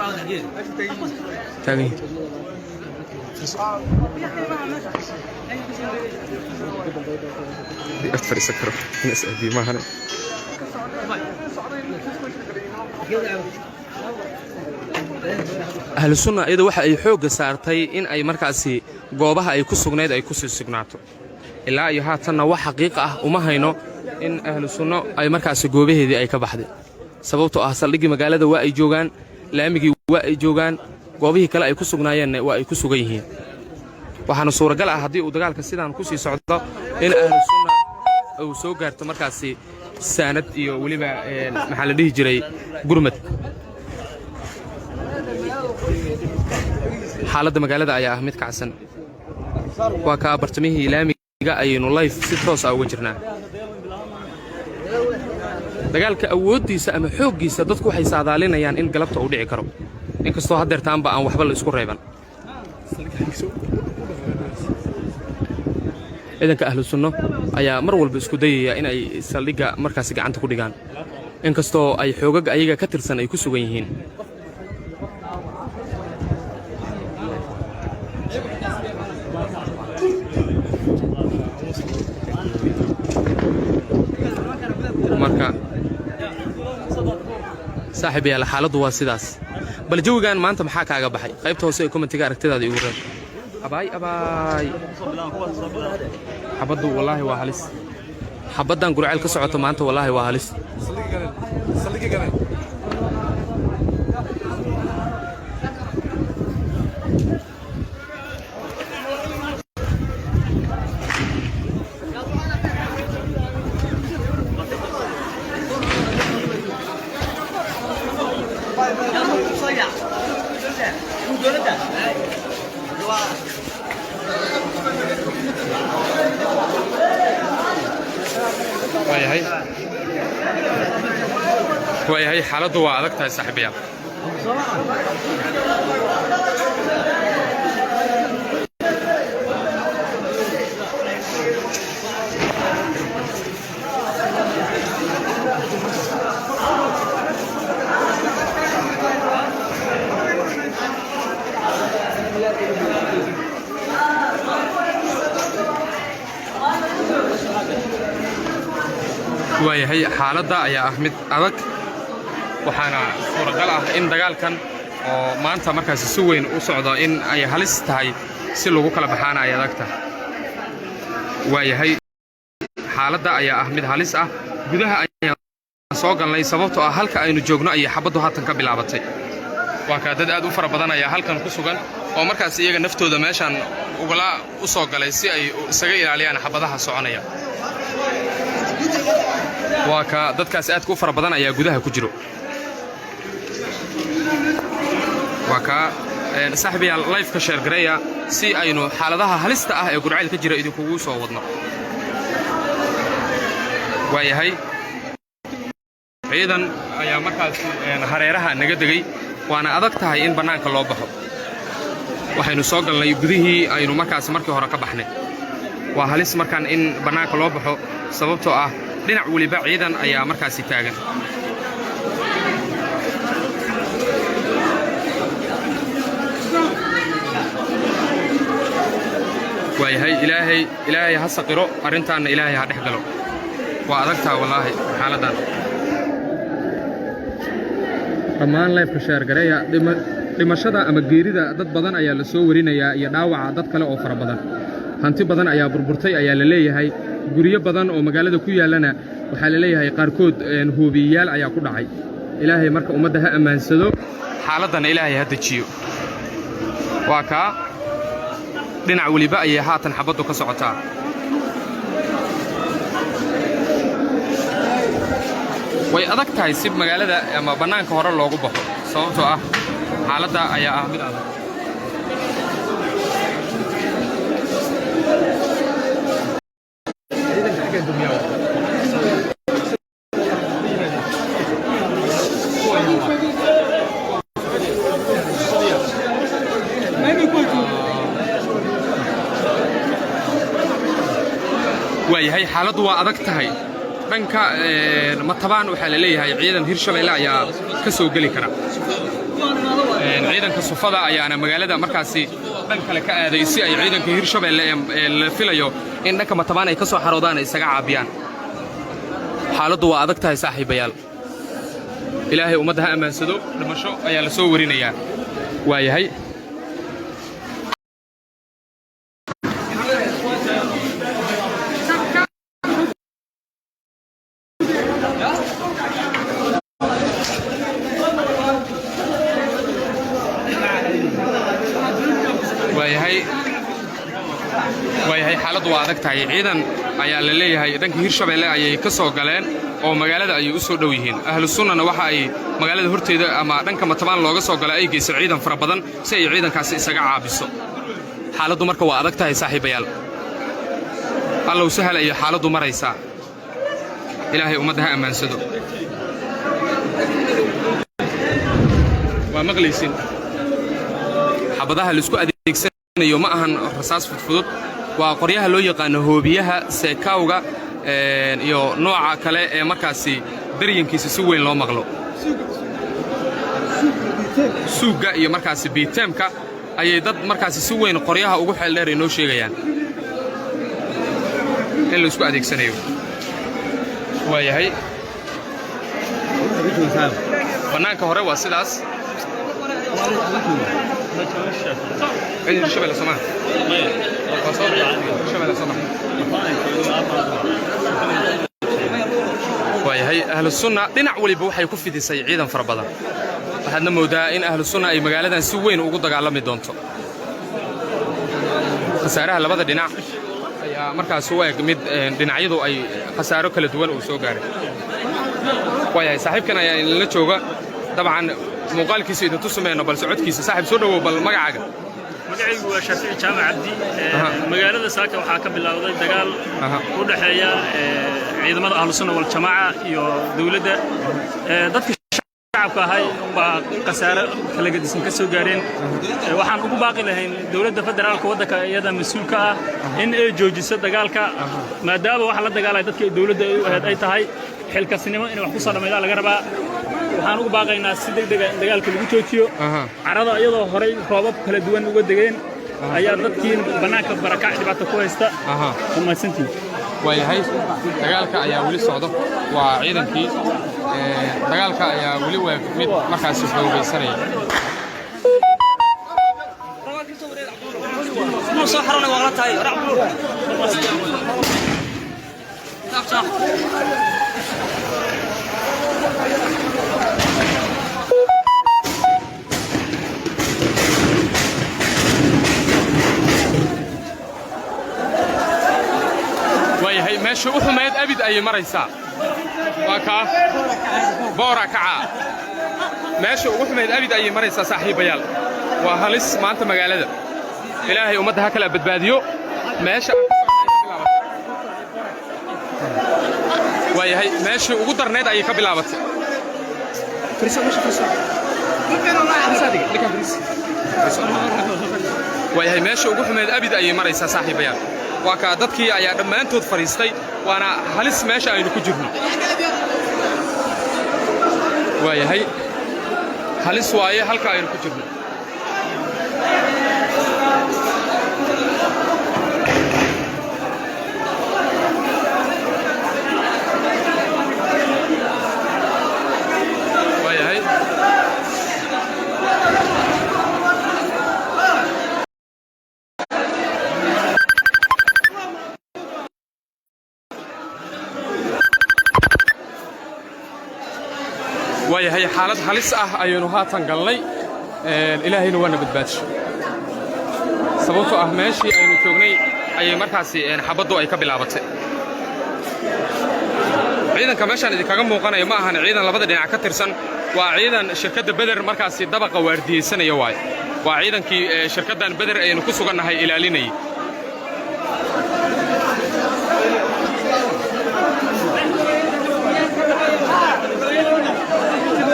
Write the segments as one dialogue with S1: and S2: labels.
S1: Taagan yihiin. Ag fadhiisan karo in is aadiyo maahane. Ahlu sunna iyada waxa ay xoogga saartay in ay markaasi goobaha ay ku sugnayd ay ku sii sugnaato. Ilaa iyo haatanna wax xaqiiqa ah uma hayno in ahlu sunno ay markaasi goobaheedii ay ka baxday, sababtoo ah saldhiggii magaalada waa ay joogaan, laamigii waa ay joogaan, goobihii kale ay ku sugnaayeenna waa ay ku sugan yihiin. Waxaana suuragal ah haddii uu dagaalka sidaan ku sii socdo in ahlu sunna uu soo gaarto markaasi saanad iyo weliba, maxaa la dhihi jiray, gurmad. Xaaladda magaalada ayaa ah mid kacsan. Waa kaa bartamihii laamiga ayaynu live si toos ah uga jirnaa. Dagaalka awooddiisa ama xooggiisa dadku waxay saadaalinayaan in galabta uu dhici karo, inkastoo haddeertaanba aan waxba la isku reeban. Ciidanka ahlu sunno ayaa mar walba isku dayaya in ay saldhigga markaasi gacanta ku dhigaan, inkastoo ay xoogagga ayaga ka tirsan ay ku sugan yihiin. Marka, saaxiib yaal, xaaladdu waa sidaas. Bal jawigan maanta maxaa kaaga baxay? Qaybta hoose ee commentiga aragtidaada igu reeb. Abaay, abaay, xabaddu wallaahi waa halis. Xabaddan Gurceel ka socoto maanta wallaahi waa halis. Waayahay, xaaladdu waa adag tahay, saaxiibayaal. Waayahay, xaaladda ayaa ah mid adag, waxaana suuragal ah in dagaalkan oo maanta markaasi si weyn u socdo in ay halis tahay, si lagu kala baxaana ay adag tahay. Waayahay, xaaladda ayaa ah mid halis ah. Gudaha ayaan soo galnay, sababtoo ah halka aynu joogno ayay xabaddu haatan ka bilaabatay. Waa kaa dad aad u fara badan ayaa halkan ku sugan oo markaas iyaga naftooda meeshaan ugala u soo galay si ay isaga ilaaliyaan xabadaha soconaya. Waa ka dadkaas aadka u fara badan ayaa gudaha ku jiro. Waa kaa, saaxiibayaal, live-ka share gareeya si aynu xaaladaha halista ah ee Gurceel ka jira idinkugu soo wadno. Waayahay, ciidan ayaa markaas hareeraha naga degay, waana adag tahay in bannaanka loo baxo. Waxaynu soo galnay gudihii aynu markaas markii hore ka baxnay. Waa halis markaan in bannaanka loo baxo, sababtoo ah dhinac weliba ciidan ayaa markaasi taagan. Waayahay, Ilaahay, Ilaahay ha saqiro arrintaanna, Ilaahay ha dhex galo. Waa adagtaa wallaahi xaaladdan. Dhammaan live-ka share gareeya. Dhimashada ama geerida dad badan ayaa la soo warinayaa iyo dhaawaca dad kale oo fara badan. Hanti badan ayaa burburtay ayaa la leeyahay. Guryo badan oo magaalada ku yaallana waxaa la leeyahay qaarkood hoobiyeyaal ayaa ku dhacay. Ilaahay marka ummadda ha ammaansado, xaaladdanna Ilaahay ha dejiyo. Waa kaa dhinac weliba ayay haatan xabaddu ka socotaa. Way adag tahay si magaalada ama bannaanka hore loogu baxo, sababtoo ah xaaladda ayaa ah mid adag. Waayahay, xaaladdu waa adag tahay. Dhanka Matabaan waxaa la leeyahay ciidan Hirshabeelle ayaa ka soo geli kara. Ciidanka sufada ayaana magaalada markaasi dhan kale ka aaday si ay ciidanka Hirshabeelle ee la filayo in dhanka Matabaan ay ka soo xaroodaan ay isaga caabiyaan. Xaaladdu waa adag tahay, saaxiibayaal. Ilaahay ummadda ha ammaansado. Dhimasho ayaa la soo warinayaa. Waayahay. Waayahay, xaaladdu waa adag tahay. Ciidan ayaa la leeyahay dhanka Hirshabeelle ayay ka soo galeen oo magaalada ayay u soo dhow yihiin. Ahlu Sunnana waxa ay magaalada horteeda ama dhanka Matabaan looga soo galay ay geysay ciidan fara badan si ay ciidankaasi isaga caabiso. Xaaladdu marka waa adag tahay, saaxiibayaal. Allow sahal ayay xaaladdu maraysaa. Ilaahay ummadda ha ammaansado. Waa maqlaysin xabadaha laisku adeegsanayo, ma ahan rasaas fudfudud, waa qoryaha loo yaqaano hoobiyaha, seekaawga iyo nooca kale ee markaasi daryankiisa si weyn loo maqlo, suugga iyo markaasi biiteemka ayay dad markaasi si weyn qoryaha ugu xeeldheer ay noo sheegayaan in la isku adeegsanayo. Waayahay, bannaanka hore waa sidaas. Cid Hirshabelle Soomaa waa soo Hirshabelle Soomaa. Waayahay, Ahlu Sunna dhinac waliba waxay ku fidisay ciidan fara badan. Waxaadna moodaa in Ahlu Sunna ay magaaladan si weyn ugu dagaalami doonto. Khasaaraha labada dhinac ayaa markaas u eg mid dhinacyadu ay khasaaro kala duwan uu soo gaaray. Waayahay, saaxiibkan ayaa inla jooga. Dabcan muuqaalkiisa idin tusi mayno, balse codkiisa. Saaxiib, soo dhowow, bal magacaaga?
S2: Magacaygu waa Shaafici Jaamac Cabdi. Magaalada saaka waxaa ka bilowday dagaal u dhexeeya ciidamada Ahlusunna Waljamaaca iyo dowladda. Dadka shacabka ahay baa khasaare kala gedisan ka soo gaareen. Waxaan ugu baaqi lahayn dowladda federaalka waddanka iyada mas-uulka ah in ay joojiso dagaalka, maadaama waxa la dagaalaya dadka dowladda ay u ahayd ay tahay xilkasnimo inay wax ku soo dhammaydaan laga rabaa. Waxaan ugu baaqaynaa si degdega in dagaalka lagu joojiyo. Carada iyadoo horay roobab kala duwan uga degeen ayaa dadkii bannaanka barakac dhibaato ku haysta. Waa mahadsantihin.
S1: Waayahay, dagaalka ayaa weli socdo. Waa ciidankii. Dagaalka ayaa weli waa mid markaasi xoogaysanaya.
S3: Soo xaranay waa la tahay.
S1: Waayahay, meesha u xumeed abid ayay maraysaa. Waa kaa boora kacaa. Meesha ugu xumeed abid ayay maraysaa, saaxiibayaal. Waa halis maanta magaalada. Ilaahay ummadda ha kala badbaadiyo. Meesha waayahay, meeshii ugu darnayd ayay ka bilaabatay. Waayahay, meesha ugu xumeed abid ayay maraysaa, saaxiibayaal. Waa kaa, dadkii ayaa dhammaantood fadhiistay, waana halis meesha aynu ku jirno. Waayahay, halis waaye halka aynu ku jirno. Waayahay. Waayahay, xaalad halis ah ayaynu haatan galnay. Ilaahayna waana badbaadisho, sababtoo ah meeshii aynu joognay ayay markaasi xabaddu ay ka bilaabatay. Ciidanka meeshaan idinkaga muuqanaya ma ahan ciidan labada dhinac ka tirsan, waa ciidan shirkadda Beder markaasi dabaqa waardiyeysanaya waaye. Waa ciidankii shirkaddan Beder aynu ku sugannahay ilaalinayay.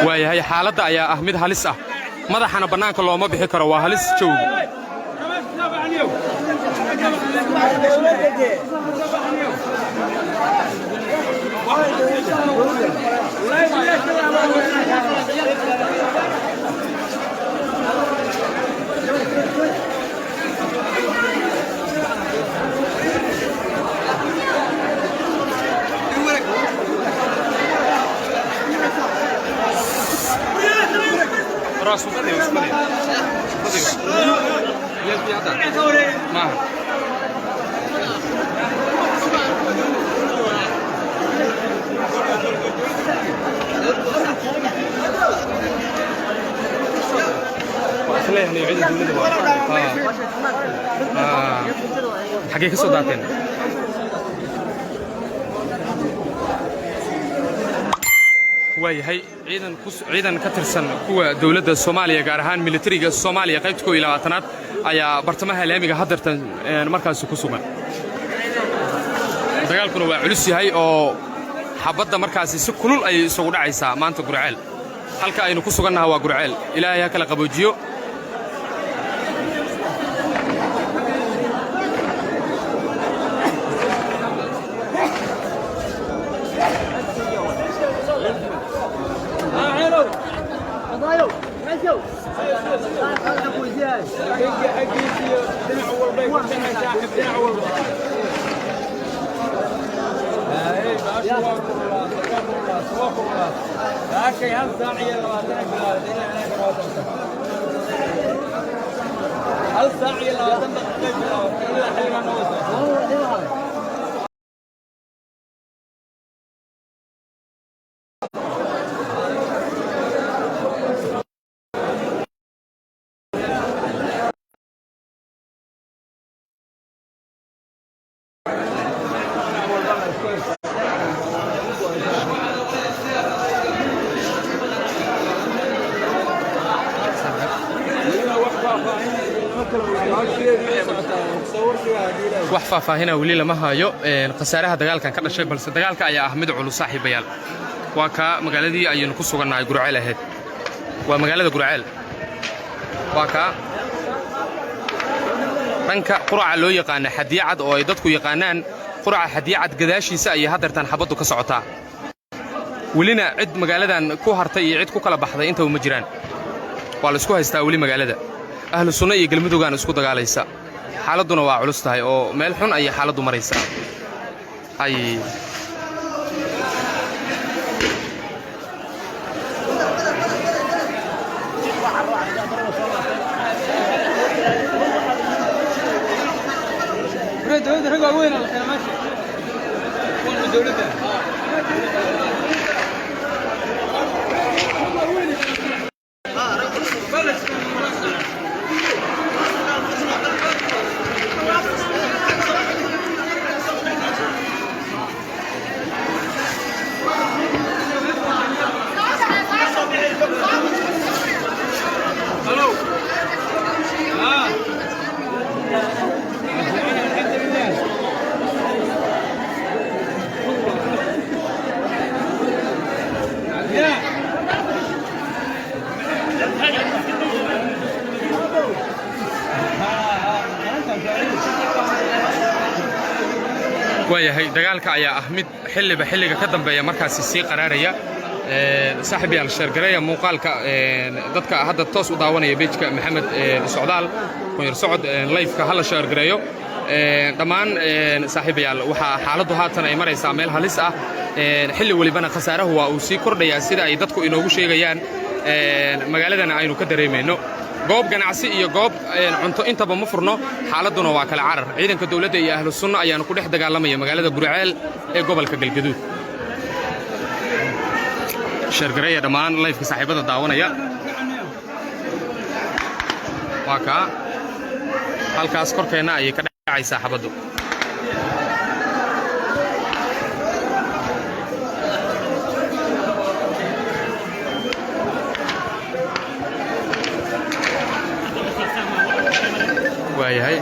S1: Waayahay, xaaladda ayaa ah mid halis ah. Madaxana bannaanka looma bixi karo, waa halis jawgi. Maaha. Xaggee ka soo daateen? Waayahay, ciidan ciidan ka tirsan kuwa dowladda Soomaaliya, gaar ahaan militariga Soomaaliya qaybta 21aad, ayaa bartamaha laamiga hadeertan markaasi ku sugan. Dagaalkuna waa culus yahay oo xabadda markaasi si kulul ayay isugu dhacaysaa maanta Gurceel. Halka aynu ku sugannaha waa Gurceel. Ilaahay ha kala qaboojiyo.
S3: Hal saac iyo 20 daqiiqo ilaa xilligan.
S1: Wax faahfaahina weli lama hayo khasaaraha dagaalkan ka dhashay, balse dagaalka ayaa ah mid culus. Saaxiibayaal, waa kaa magaaladii ayaynu ku sugannahay Gurceel ahayd. Waa magaalada Gurceel. Waa kaa dhanka quraca loo yaqaana Xadiyacad, oo ay dadku yaqaanaan quraca Xadiyacad, gadaashiisa ayay haddeertaan xabaddu ka socotaa. Welina cid magaaladan ku hartay iyo cid ku kala baxday intaba ma jiraan. Waa la isku haystaa weli magaalada. Ahlu Sunno iyo Galmudugaan isku dagaalaysa. Xaaladduna waa culus tahay oo meel xun ayay xaaladdu maraysaa ay.
S3: Dowladda rag waaweyn la keenay meesha. Kuwa dowladda. Hello. Ah. الحمد لله. يا
S1: Waayahay, dagaalka ayaa ah mid xilliba xilliga ka dambeeya markaasi sii qaraaraya. Saaxiib yaal, share gareeya muuqaalka. Dadka hadda toos u daawanaya page-ka Maxamed Socdaal Kunyar Socod live-ka hala share gareeyo dhammaan. Saaxiibayaal, waxaa xaaladdu haatan ay maraysaa meel halis ah. Xilli welibana khasaarahu waa uu sii kordhayaa, sida ay dadku inoogu sheegayaan, magaaladana aynu ka dareemayno. Goob ganacsi iyo goob cunto intaba ma furno. Xaaladduna waa kala carar. Ciidanka dowladda iyo Ahlu Sunno ayaanu ku dhex dagaalamaya magaalada Gurceel ee gobolka Galgaduud. Share gareeya dhammaan live-ka saaxiibada daawanaya. Waa kaa halkaas korkeenna ayay ka dhacaysaa xabaddu. Waayahay.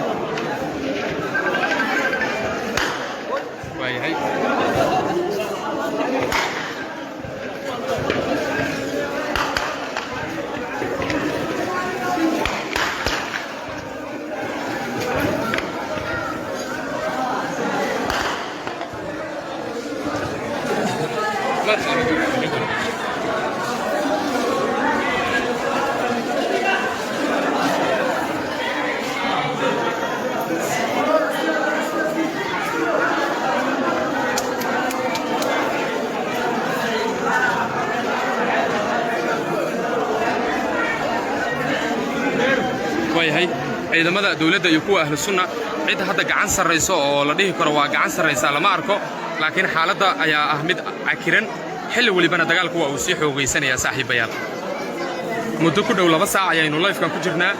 S1: Waayahay, ciidamada dowladda iyo kuwa Ahlu Sunna cid hadda gacan sarrayso oo la dhihi karo waa gacan sarraysaa lama arko, laakiin xaaladda ayaa ah mid cakiran. Xilli welibana dagaalku waa uu sii xoogaysanayaa. Saaxiibayaal, muddo ku dhow 2 saac ayaynu live-kan ku jirnaa,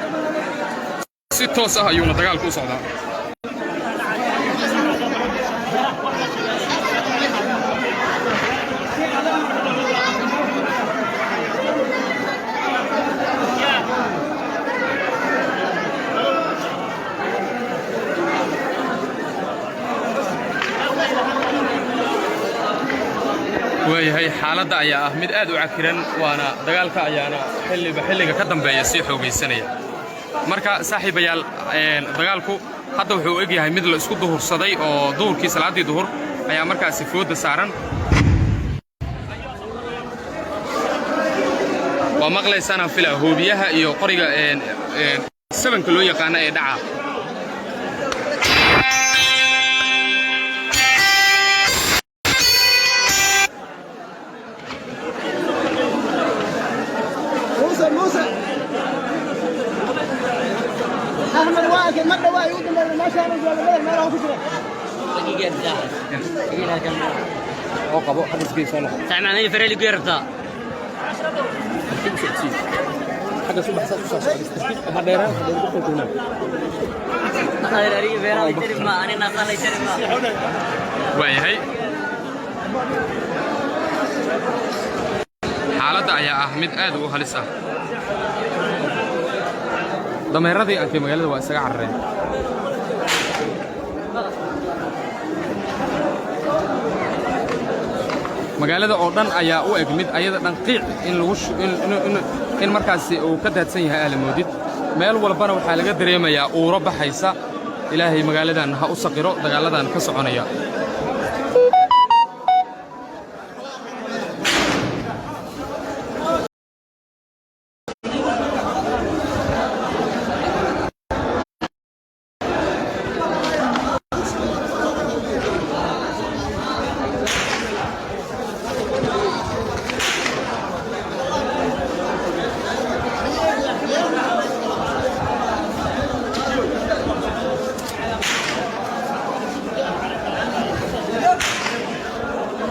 S1: si toos ah ayuuna dagaalku u socdaa. Waayahay, xaaladda ayaa ah mid aad u cakiran, waana dagaalka ayaana xilliba xilliga ka dambeeya sii xoogaysanaya. Marka saaxiibayaal, dagaalku hadda wuxuu u egyahay mid la isku duhursaday, oo duhurkii, salaaddii duhur ayaa markaasi foodda saaran. Waa maqlaysaanaan fila hoobiyaha iyo qoriga sabanka loo yaqaana ee dhaca.
S4: موسى موسى احمد واكل مره واحد يقول ما شاء الله ما له كسره.
S1: Oo qabo xagga soo noqo.
S5: Sacmaanay fareli geerta.
S1: Xagga subax saas u soo socda ama dheeraan ku kulnaa. Waayahay, xaaladda ayaa ah mid aad u halis ah. Dameeradii arkay magaalada waa isaga carareen. Magaalada oo dhan ayaa u eg mid ayada dhan qiic in lagu in markaasi uu ka daadsan yahay aalamoodid. Meel walbana waxaa laga dareemayaa uuro baxaysa. Ilaahay magaaladan ha u saqiro dagaalladan ka soconaya.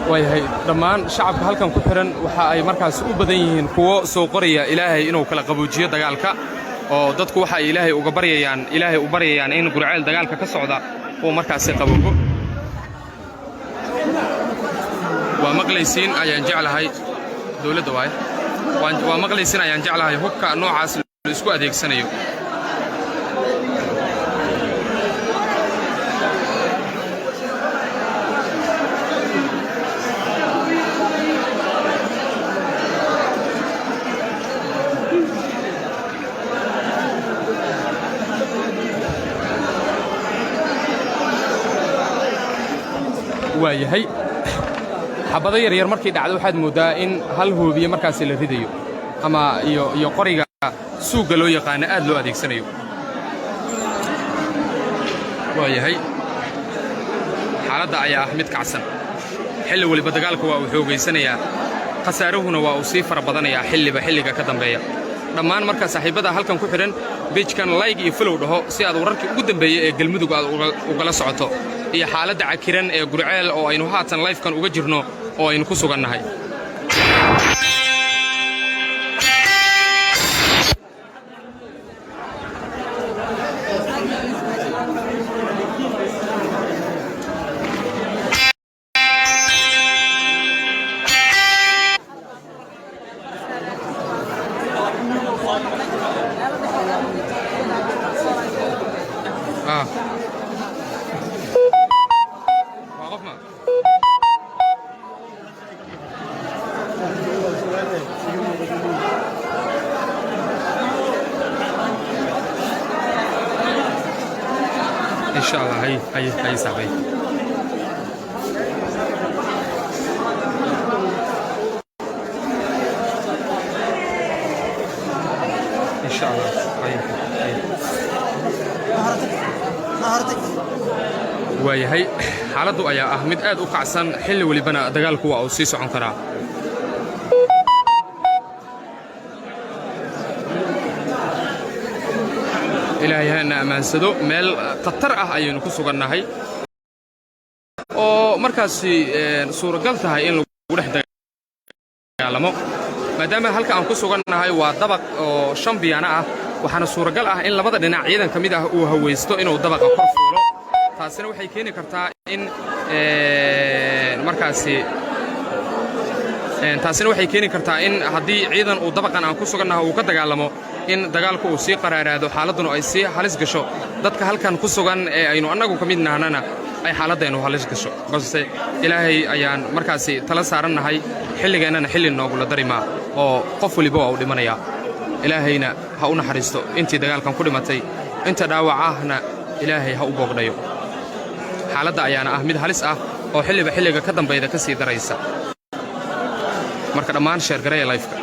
S1: Waayahay, dhammaan shacabka halkan ku xidhan waxa ay markaas u badan yihiin kuwo soo qoraya Ilaahay inuu kala qaboojiyo dagaalka, oo dadku waxa ay Ilaahay uga baryayaan, Ilaahay u baryayaan in Gurceel dagaalka ka socda uu markaasi qaboobo. Waa maqlaysiin ayaan jeclahay dowladda waaye. Waa maqlaysiin ayaan jeclahay hubka noocaas la isku adeegsanayo. Waayahay, xabado yaryar markay dhacdo waxaad mooddaa in hal hoobiye markaasi la ridayo ama iyo qoriga suugga loo yaqaano aad loo adeegsanayo. Waayahay, xaaladda ayaa ah mid kacsan. Xilli weliba dagaalka waa uu xoogaysanayaa, khasaaruhuna waa uu sii fara badanayaa xilliba xilliga ka dambeeya. Dhammaan marka saaxiibbada halkan ku xidhan, page-kan like iyo follow dhaho si aad wararkii ugu dambeeyey ee Galmudug aad ugala socoto iyo xaaladda cakiran ee Gurceel oo aynu haatan live-kan uga jirno oo aynu ku sugannahay. Ah. Waa qof ma? Insha Allah, hay hay hay saaxiibay. Insha Allah, hay hay. Waayahay, xaaladdu ayaa ah mid aad u kacsan. Xilli welibana dagaalku waa uu sii socon karaa. Ilaahay hana ammaansado. Meel khatar ah ayaynu ku sugannahay oo markaasi suuragal tahay in lagu dhex dagaalamo, maadaama halka aan ku sugannahay waa dabaq oo shan biyaana ah. Waxaana suuragal ah in labada dhinac ciidan ka mid ah uu hawaysto inuu dabaqa kor fuulo. Taasina waxay keeni kartaa in markaasi taasina waxay keeni kartaa in haddii ciidan uu dabaqan aan ku sugannahay uu ka dagaalamo, in dagaalku uu sii qaraaraado, xaaladduna ay sii halis gasho, dadka halkan ku sugan ee aynu annagu ka mid nahnana ay xaaladdeenu halis gasho. Balse Ilaahay ayaan markaasi tala saarannahay. Xilligeennana xilli noogula darimaa oo qof weliba waa uu dhimanayaa. Ilaahayna ha u naxariisto intii dagaalkan ku dhimatay, inta dhaawac ahna Ilaahay ha u boogdhayo. Xaaladda ayaana ah mid halis ah oo xilliba xilliga ka dambayda ka sii daraysa. Marka dhammaan share gareeya live-ka.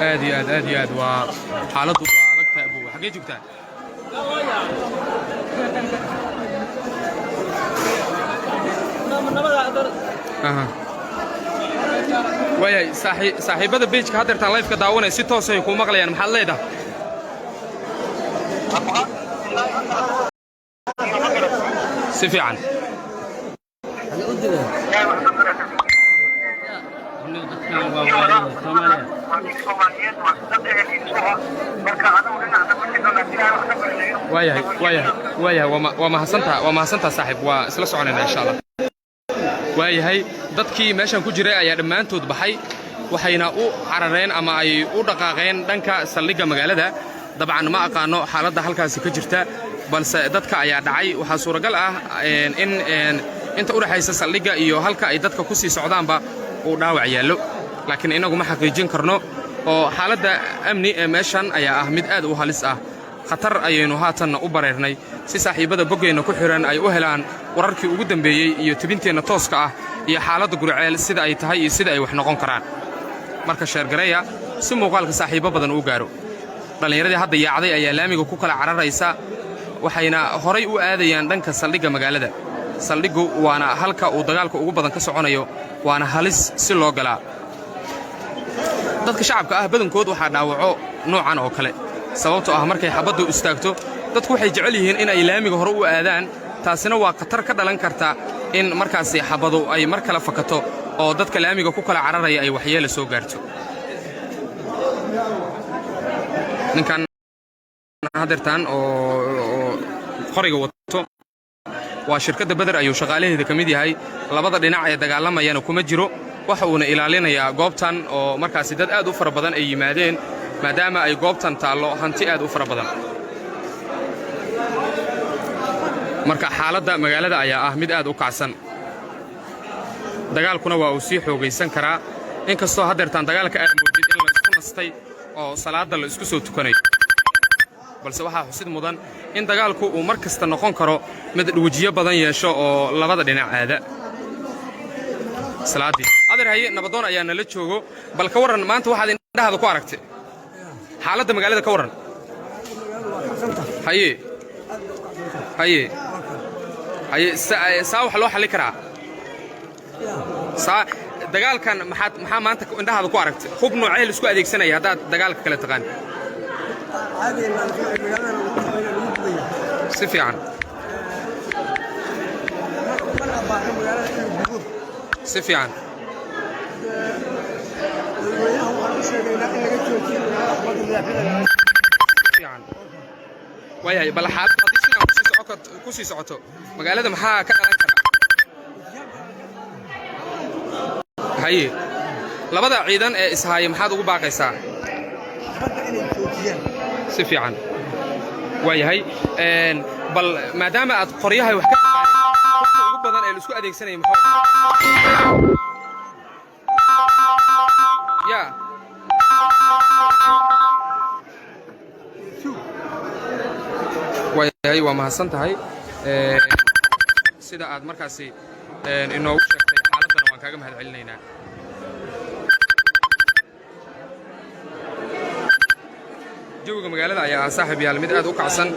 S1: Aad iyo aad, aad iyo aad waa xaaladdu waa adag tahay. Abuwa, xaggee joogtaa? Aha. Waayahay, saaxiibada page-ka haddeertaan live-ka daawanaya si toosay kuu maqlayaan. Maxaad leedahay? Si fiican. Waayahay, waa mahadsantaha, waa mahadsantaha saaxiib. Waa isla soconaynaa, insha Allah. Waayahay, dadkii meeshan ku jiray ayaa dhammaantood baxay, waxayna u carareen ama ay u dhaqaaqeen dhanka saldhigga magaalada. Dabcan ma aqaano xaaladda halkaasi ka jirta, balse dadka ayaa dhacay. Waxaa suuragal ah in inta u dhexaysa saldhigga iyo halka ay dadka ku sii socdaanba uu dhaawac yaallo, laakiin innagu ma xaqiijin karno oo xaaladda amni ee meeshan ayaa ah mid aad u halis ah. Khatar ayaynu haatanna u bareernay si saaxiibbada boggeenna ku xidhan ay u helaan wararkii ugu dambeeyey iyo tebinteenna tooska ah iyo xaaladda Guriceel sida ay tahay iyo sida ay wax noqon karaan. Marka share gareeya si muuqaalka saaxiibbo badan uu gaaro. Dhallinyaradii hadda yaacday ayaa laamiga ku kala cararaysa, waxayna horay u aadayaan dhanka saldhigga magaalada. Saldhiggu waana halka uu dagaalka ugu badan ka soconayo, waana halis si loo galaa. Dadka shacabka ah badankood waxaa dhaawaco noocan oo kale, sababtoo ah markay xabaddu istaagto dadku waxay jecel yihiin in ay laamiga hore u aadaan. Taasina waa khatar ka dhalan karta in markaasi xabadu ay mar kale fakato oo dadka laamiga ku kala cararaya ay waxyeela soo gaarto. Ninkan hadeertaan oo qoriga wato waa shirkadda Beder ayuu shaqaalaheeda ka mid yahay. Labada dhinac ee dagaalamayana kuma jiro, waxa uuna ilaalinayaa goobtan oo markaasi dad aad u fara badan ay yimaadeen, maadaama ay goobtan taallo hanti aad u fara badan. Marka xaaladda magaalada ayaa ah mid aad u kacsan, dagaalkuna waa uu sii xoogaysan karaa, inkastoo haddeertaan dagaalka aad moodid in la isku nastay oo salaadda la isku soo tukanayo. Balse waxaa xusid mudan in dagaalku uu mar kasta noqon karo mid wejiyo badan yeesho oo labada dhinac aada. Salaaddii adeer haye, nabadoon ayaa nala joogo. Bal ka warran maanta waxaad indhahaada ku aragtay xaaladda magaalada, ka warran. Haye haye haye, saa wax loo xallin karaa saa dagaalkan? Maxaa maanta indhahaada ku aragtay? Hub noocee la isku adeegsanaya haddaad dagaalka kale taqaan? Si fiican, si fiican.
S4: Dadweynaha waxaan u sheegaynaa in laga joojiyo magaalada xabadda madaxweynaha.
S1: Fiican. Waayahay, bal xaalad haddii sidan ku sii socoto magaalada maxaa ka dhalan kara? Haye, labada ciidan ee ishaaya maxaad ugu baaqaysaa?
S4: Xabadda inay joojiyaan.
S1: Si fiican. Waayahay, bal maadaama aad qoryahay wax ka taqaanid, badan ee laisku adeegsanaya muxuu ya? Waayahay, waa mahadsan tahay. Sida aad markaasi inoogu sheegtay xaaladdana waan kaaga mahad celinaynaa. Jawiga magaalada ayaa ah, saaxiib yaal, mid aad u kacsan,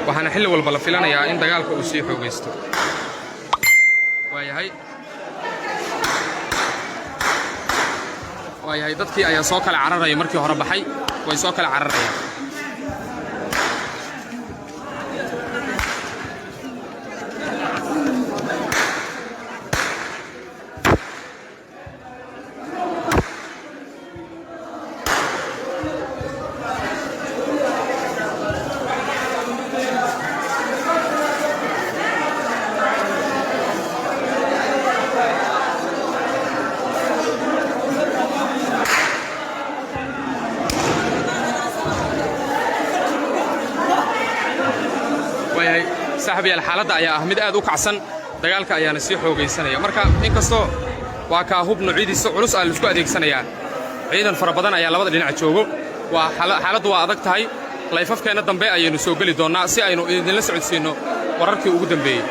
S1: waxaana xilli walba la filanayaa in dagaalka uu sii xoogaysto. Waayahay, dadkii ayaa soo kala cararaya. Markii hore baxay way soo kala cararayaan. Waayahay, saaxiibayaal, xaaladda ayaa ah mid aad u kacsan, dagaalka ayaana sii xoogaysanaya. Marka inkastoo waa kaa hub noocyadiisa culus ah laisku adeegsanayaa, ciidan fara badan ayaa labada dhinac joogo. Waa xaaladdu waa adag tahay. Layfafkeenna dambe ayaynu soo geli doonnaa si aynu idinla socodsiinno wararkii ugu dambeeyey.